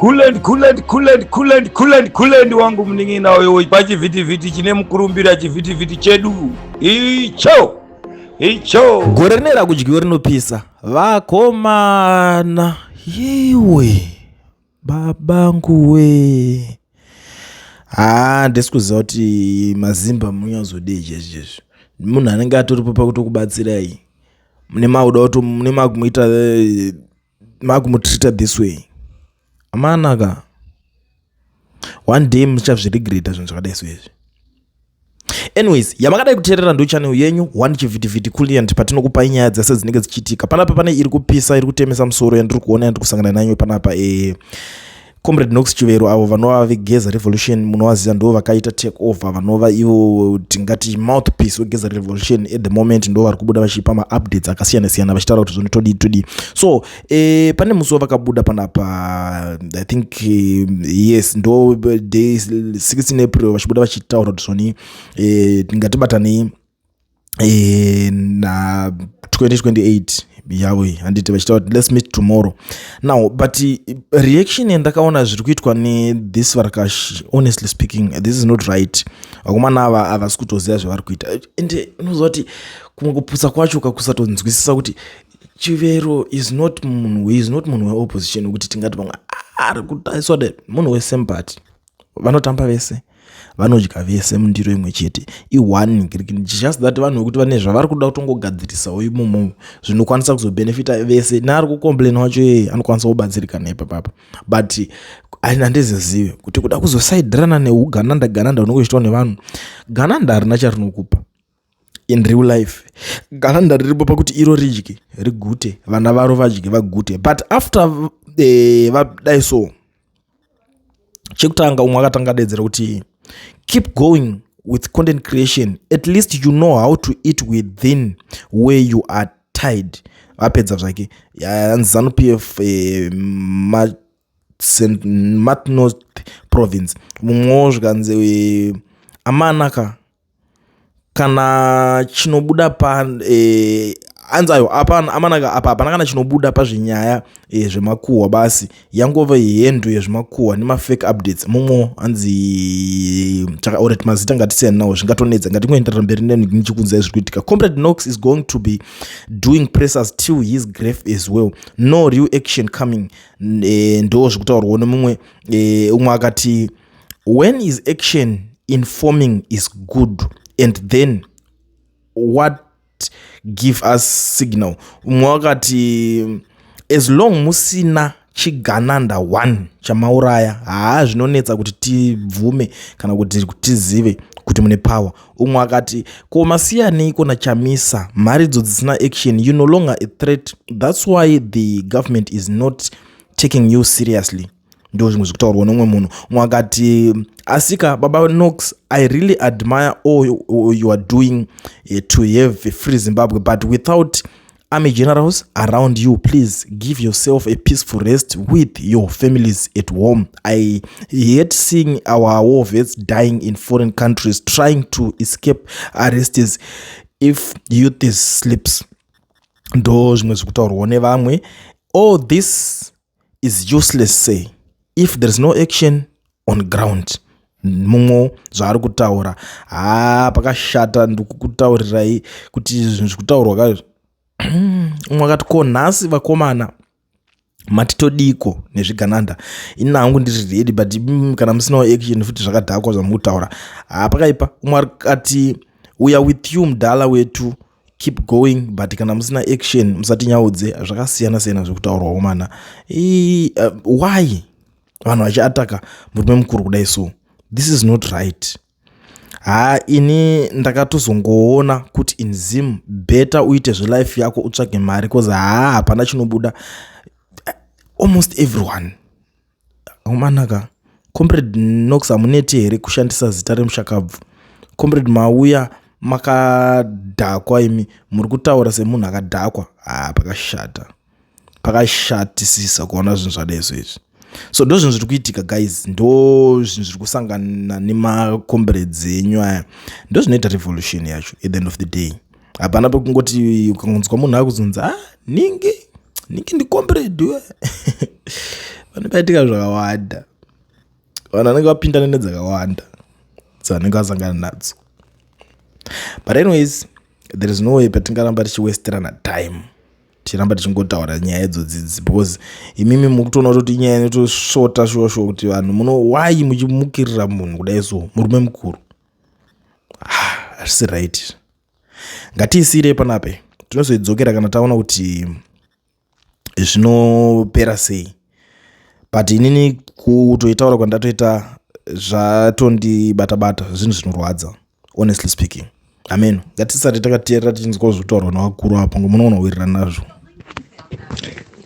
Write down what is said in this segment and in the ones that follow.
Kulend, kulend, kulend, kulend, kulend, kulend wangu munin'ina uyo pachivhitivhiti chine mukurumbira, chivhitivhiti chedu icho icho. Gore rine rakudyiwa rinopisa, vakomana. Yewe, babangu we, haa, ndisi kuziva kuti mazimba munyazodei chaizvo chaizvo. Munhu anenge atoripo pakutokubatsirai, mune makuda kuti mune makumuita, makumutreata this way. Amanaka, one day muchazviregreta zvinhu zvakadai so izvi. Anyways, yamakadai kuteerera ndo channel yenyu one Chivhitivhiti Culiant, patinokupai nyaya dzese dzinenge dzichiitika panapa. Pane iri kupisa, iri kutemesa musoro yandiri kuona, yandiri kusangana nayo panapa. Comrade Knox Chivero, avo vanova veGeza Revolution, munovaziva, ndo vakaita take over, vanova ivo tingati mouthpiece weGeza Revolution at the moment. Ndo vari kubuda vachipa maupdates akasiyana siyana, vachitaura kuti zvino todii todii. So pane musi wavakabuda panapa, I think, yes, ndo day 16 April, vachibuda vachitaura kuti zvoni ngatibatanei na 2028 yavo, handiti? Vachitaura kuti "Let's meet tomorrow." Now, but reaction yandakaona zviri kuitwa nethis varakash, honestly speaking, this is not right. Vakomana ava havasi kutoziva zvavari kuita. Ende unoziva kuti kumwe kuputsa kwacho kakusatonzwisisa kuti Chivero is not munhu, is not munhu weopposition wekuti tingati vamwe ari kutaiswa de munhu wesame party. Vanotamba vese, vanodya vese mundiro imwe chete, ione. Just that vanhu vekuti vane zvavari kuda kutongogadzirisawo imomo zvinokwanisa kuzobenefita vese, neari kucomplaina wacho iyeye anokwanisa kubatsirikana ipapapa. But handizizive kuti kuda kuzosaidirana neugananda, gananda unenge uchiitwa nevanhu. Gananda harina charinokupa in real life. Gananda riripo pakuti iro ridye rigute, vana varo vadye vagute. But after vadai so, chekutanga umwe akatanga adedzera kuti, "Keep going with content creation, at least you know how to eat within where you are tied." Vapedza zvake, yanzi ZANU PF, Mat North Province. Mumwewo zvikanzi, "Amanaka, kana chinobuda pa anzi ayo apa, amanaka, apa hapana kana chinobuda pazvinyaya zvemakuhwa basi, yangova hendo yezvemakuhwa nemafake updates." Mumwe anzi, alright, mazita ngatisiyana nawo, zvingatonetsa. Ngatingoenderera mberi nenichikunzai zviri kuitika. "Comrade Knox is going to be doing pressers till his grave as well. No real action coming." Ndo zvekutaurwawo nemumwe. Umwe akati, "When is action? Informing is good and then what? Give us signal." Umwe wakati, "As long musina chigananda 1 chamauraya, haa, zvinonetsa kuti tibvume kana kuti tizive kuti mune power." Umwe akati, "Ko masiyaneiko naChamisa? Mharidzo dzisina action. You no longer a threat, that's why the government is not taking you seriously." Ndo zvimwe zvekutaurwa nomumwe munhu. Umwe akati, "Asika baba Knox, I really admire all you are doing to have a free Zimbabwe, but without army generals around you, please give yourself a peaceful rest with your families at home. I hate seeing our war vets dying in foreign countries trying to escape arrests if youth is sleeps." Ndo zvimwe zvekutaurwawo nevamwe. "All this is useless, say, if there is no action on ground." Mumwe zvaari kutaura, haa, pakashata. Ndikukutaurirai kuti zvinhu zvekutaurwa kazvo. Umwe akati, "Ko nhasi vakomana matitodiko nezvigananda? Ini hangu ndiri ready, but kana musinawo action futi, zvakadhakwa zvamukutaura. Haa, pakaipa." Umwe akati, "We are with you, mudhala wetu, keep going, but kana musina action musatinyaudze." Zvakasiyana siyana zvekutaurwawo mana. Why vanhu vachiataka murume mukuru kudai? So this is not right. Ha, ini ndakatozongoona kuti in Zim better uite zvelife yako, utsvage mari, cause haa, hapana chinobuda. Almost everyone umanaka. "Comrade Knox, hamuneti here kushandisa zita remushakabvu? Comrade, mauya makadhakwa imi, muri kutaura semunhu akadhakwa." Ha, pakashata, pakashatisisa kuona zvinhu zvadai so izvi. So ndo zvinhu zviri kuitika, guys. Ndo zvinhu zviri kusangana nemacomrades enyu aya. Ndo zvinoita revolution yacho. At the end of the day, hapana pekungoti ukangonzwa munhu akuzonzi, "Ah, ningi ningi ndicomrade." Panopaitika zvakawanda, vanhu vanenge vapindana nedzakawanda dzavanenge vasangana nadzo. But anyways, there is no way patingaramba tichiwesterana time tichiramba tichingotaura nyaya idzodzidzi, because imimi mukutoona kuti inyaya inotosvota shuwa shuwa kuti vanhu muno why muchimukirira munhu kudai so, murume mukuru. Hazvisi right. Ngatiisirei panapa, tinozoidzokera kana taona kuti zvinopera sei. But inini kutoitaura kwandatoita zvatondibata bata, zvinhu zvinorwadza, honestly speaking. Amen. Ngatisati takateerera tichinzwa zvokutaurwa navakuru apo, munoona kuwirirana nazvo.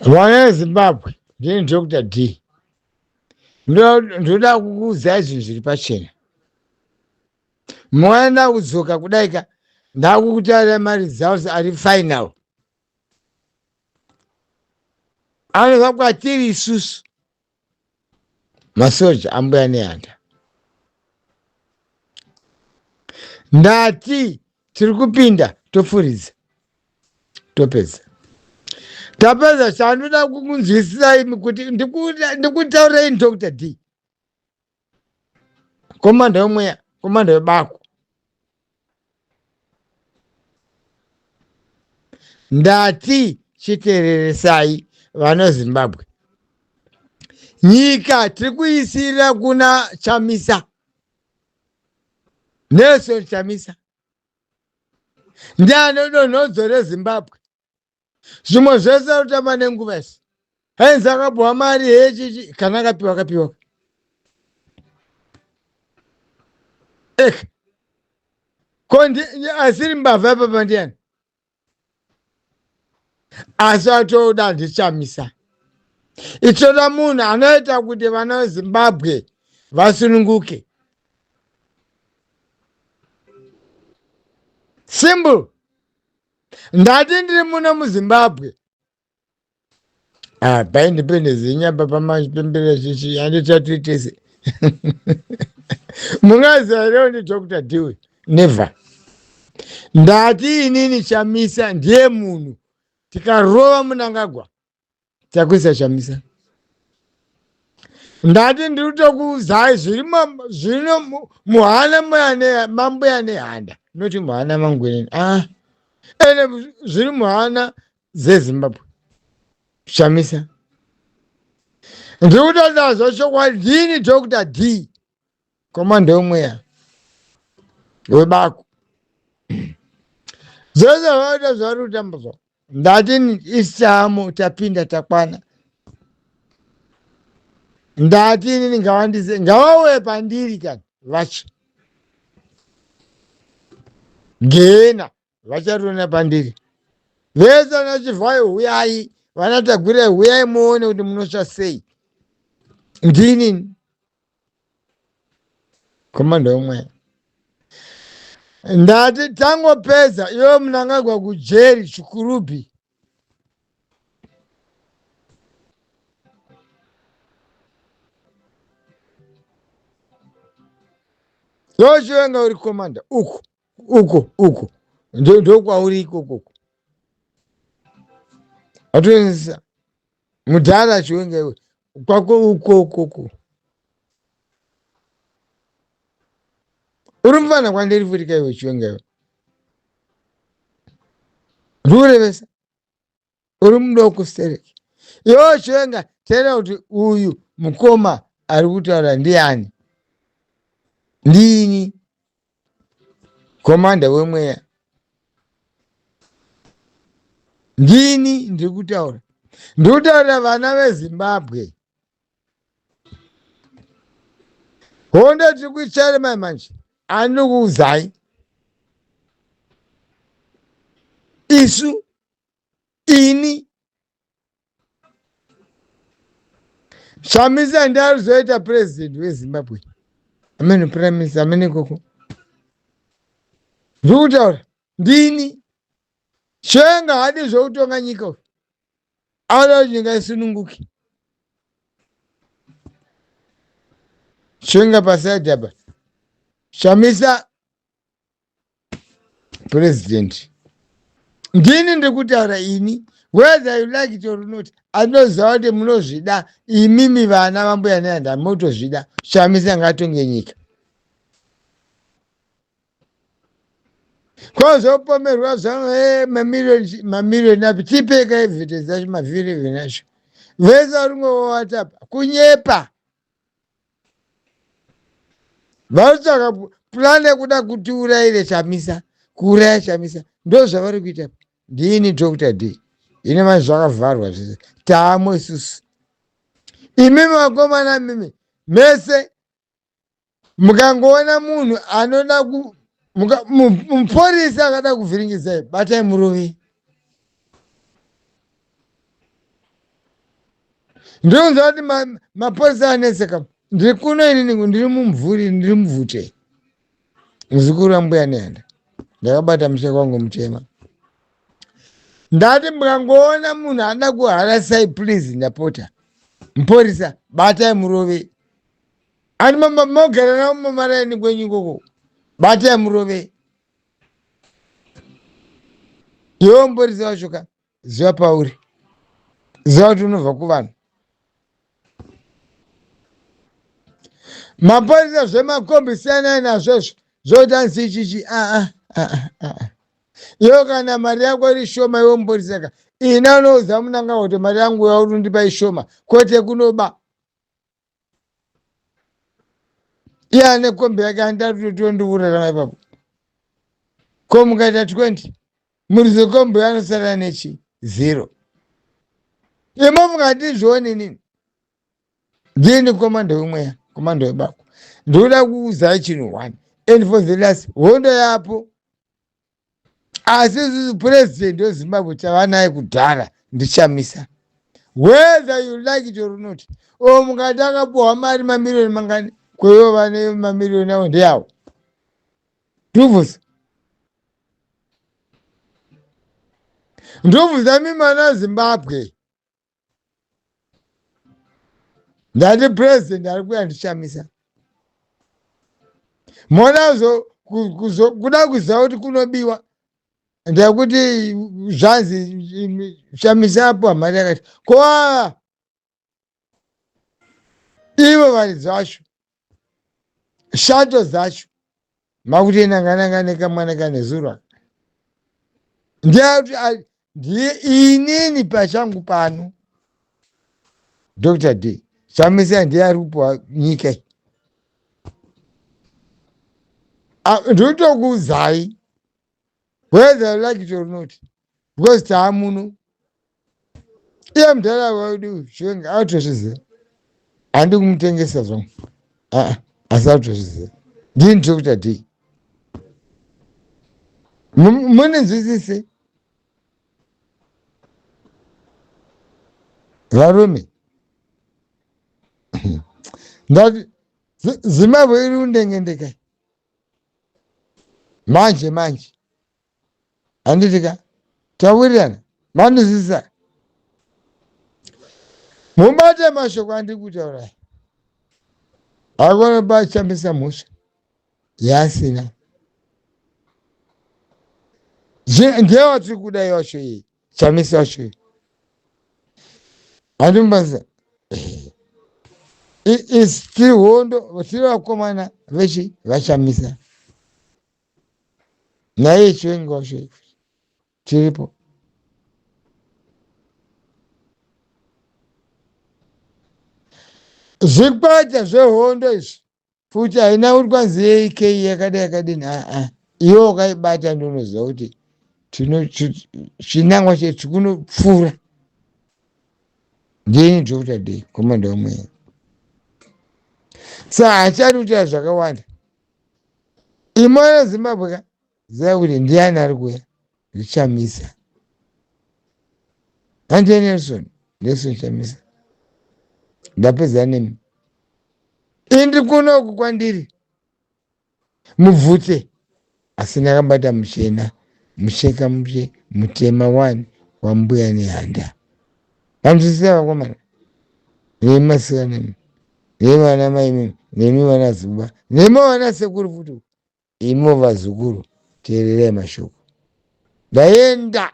Vana veZimbabwe, ndini Dr D. Ndoda kukuudzai zvinhu zviri pachena. Mwana kudzoka kudaika, ndakukutaurira maresults ari final anobva kwatiri isusu masoja ambuya Nehanda. Ndati tiri kupinda, topfuridza, topedza, tapedza. Chandoda kukunzwisisai kuti ndikutaurei, Dr D, komanda wemweya, komanda webako. Ndati chiteereresai vana Zimbabwe, nyika tiri kuisira kuna Chamisa, Nelson Chamisa ndiane donhodzo reZimbabwe. Zvimwe zvese arikutamba nenguva isi. Ainzi akapiwa mari hechichi, kana akapiwa, akapiwa ek ko asiri mbavha ipapa ndiani? Asi atoda ndiChamisa. Itoda munhu anoita kuti vana veZimbabwe vasununguke. Simple. Ndati ndiri muno muZimbabwe. Ah, paindependence yenyamba pamachipembera chichi handitatoitese. Mungaziva here ndi Dr Dewey? Never. Ndati inini Chamisa ndiye munhu. Tikarova Munangagwa, takuisa Chamisa. Ndati ndiri kutokuudzai zviri zvino muhana mambuya Nehanda, noti muhana mangweneni. Ah, ene zviri muhana dzeZimbabwe. Chamisa, ndiri kutoda zvechokwadi. Ndini Dr D, komanda wemweya webako. Zvese zvavaita zvari kutamba zvavo. Ndati isamo tapinda, takwana. Ndati inini ngavandise, ngavauye pandiri. Kana vachi gehena vacharona pandiri vese. Vana huyai, vana Tagwirai huyai muone kuti munosva sei. Ndini komanda wemweya. Ndati tangopedza, iwe Munangagwa kujeri Chikurubhi. Yochiwenga uri komanda uko uko uko, ndokwauri ikokoko. Atoenzesa mudhara Chiwenga, iwe kwako uko ukoko uri mufana kwandiri futi kaiwe Chiwenga, iwe ndikurevesa, uri mudoko stereki iwe Chiwenga. Teera kuti uyu mukoma ari kutaura ndiani. Ndini komanda wemweya, ndini ndiri kutaura. Ndiri kutaurira vana veZimbabwe, hondo tiri kuitsvaira mai manje. Andiri isu ini Chamisa ndiarizoita president weZimbabwe, amene prime minister, amene ikoko. Ndiri kutaura ndini Chiwenga. Hadi zvekutonga nyika uyu, anoda kuti nyika isununguke. Chiwenga pasaidi apa, Chamisa president. Ndini ndiri kutaura ini. Whether you like it or not, anoziva kuti munozvida imimi vana vambuya nehanda motozvida. Chamisa ngatonge nyika. Kwozopomerwa zva mamiriyoni mamiriyoni api tipeka evidence yacho mavhiri acho vese vari kungovawatapa kunyepa. Varikutsvaka plan yekuda kutiurayire Chamisa, kuuraya Chamisa, ndo zvavari kuita. Ndini Dr D, ine manje zvakavharwa zvese, taamo isusu. Imimi vakomana mimi mese mukangoona munhu anoda muporisa akada kuvhiringidzai, batai murovi. Ndinoziva kuti mapurisa anetseka. Ndiri kuno inini, ndiri mumvuri, ndiri mubvute, muzukuru wambuya Nehanda, ndakabata mucheka wangu mutema. Ndati mukangoona munhu anoda kuharasai, please, ndapota, muporisa batai murove. Ani mogara navo mumaraini kwenyu ikoko, batai murove. Iwe muporisa wacho ka, ziva pauri, ziva kuti unobva kuvanhu. Mapurisa zvemakombi siyanai nazvo izvo zvokuti anzi ichichi aa aa. Iwe kana mari yako iri shoma, iwe mupurisa ka, ina unoudza munanga kuti mari yangu yauri kundipa ishoma, kwete kunoba. Iye ane kombi yake andatotondiurarama ipapo. Ko mukaita 20 muridzi kombi anosara nechi zero. Imo mukatizvione nini, ndini komando wemweya, komando webako. Ndinoda kuudzai chinhu one and for the last, hondo yapo. Asi isusu president weZimbabwe tava naye kudhara, ndiChamisa, whether you like it or not. O mukati akapuhwa mari mamiriyoni mangani, kweivo vane mamiriyoni avo ndeyawo. Ndubvunza, ndobvunza mimana Zimbabwe, ndati president ari kuya ndiChamisa. Mona kuda kuziva kuti kunobiwa ndekuti zvanzi Chamisa apuwa mari yakati ko ivo varidzi vacho shato dzacho makuti nangananga nekamwana kanezuro ndiye ndiye inini pachangu pano. Dr D, Chamisa ndiye ari kupuwa nyika iyi. Ndinotokuudzai whether you like it or not, because taamuno. Iye mudhara wedu Chiwenga atozviziva, handi kumutengesa zvangu, asi atozviziva. Ndini Dr D, muninzwisise varume. Ndati Zimbabwe iri kundengendeka manje manje, handiti ka? Tawirirana, mandizwisisa? Mubate mashoko andiri kutaurai. Hakuna bachamisa mhosva yaasina, ndiye watiri kuda wacho iyi, Chamisa wacho iyi, handimubasa. Tiri hondo, tiri vakomana vechi vaChamisa naiye Chiwenga wacho, tiripo. Zvikwata zvehondo izvi futi haina kuti kwanzi AK yakadai yakadini. Aa, iwe ukaibata ndinoziva kuti chinangwa chetu kunopfuura. Ndini Dr D, komanda wamweya, sa hachadi kutaura zvakawanda. Imwana Zimbabwe ka, ziva kuti ndiani ari kuya, ndiChamisa, handiye Nelson, Nelson Chamisa. Ndapedza nemi. Indi kunoku kwandiri mubvute asina akabata muchena mucheka mushe mutema wani wambuya Nehanda. Vanzwisisa vakomana nemi masikana, nemi vana mai, nemi vana zuba, nemi vana sekuru futi, imo vazukuru, teererai mashoko. Ndaenda.